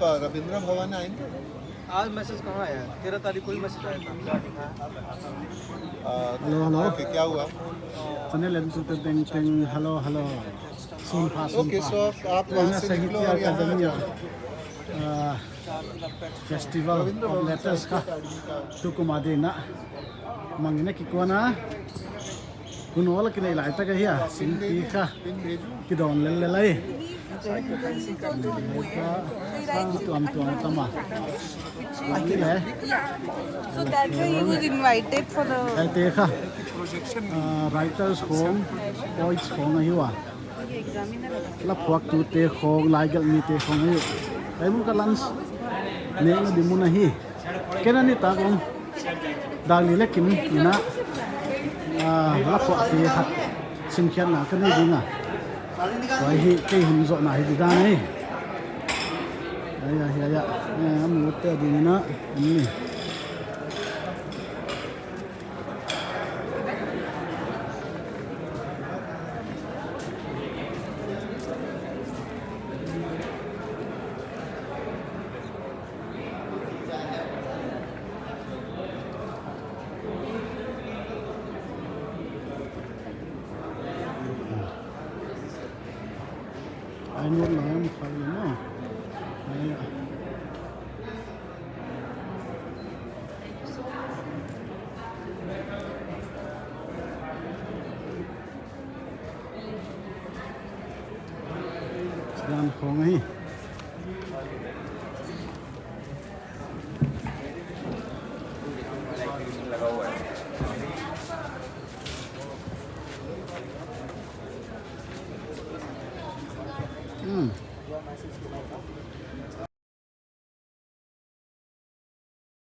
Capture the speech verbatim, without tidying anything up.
रविंद्र भवन आएंगे। आज मैसेज कहाँ आया? तेरह तारीख को ही मैसेज आया था। आ, hello, hello. OK, क्या हुआ? Channel entertaining, hello, hello. Sun pha, sun pha. OK, so आप वहाँ से निकलो और यहाँ आ जाओ। आ, Festival of Letters kha tukum a dingin mangngilh a kikuan a. Hun hoih a kinei lai tak ahi a, singpi kha kidawn lellel lai. Sang tuamtuam tam a. Ani le. So that's why he was invited for the... Huaite kha, ah, writers khong, poets khong ahi ua. La phuaktute khong, laigelhmite khong ahi. Hiai mun kha lunch nekna ding mun ahi. Ken a nitak ong dak li leh kim in a, ah, la phuakte khat simkhiatna ka nei ding a. Huai hi kei hun zohna hi di dan ahi. Ai, ai, ai, ai. Eh, a mute ding in a, ni. Ai, nuam lai om kha i maw. Ai, dan khong ahi.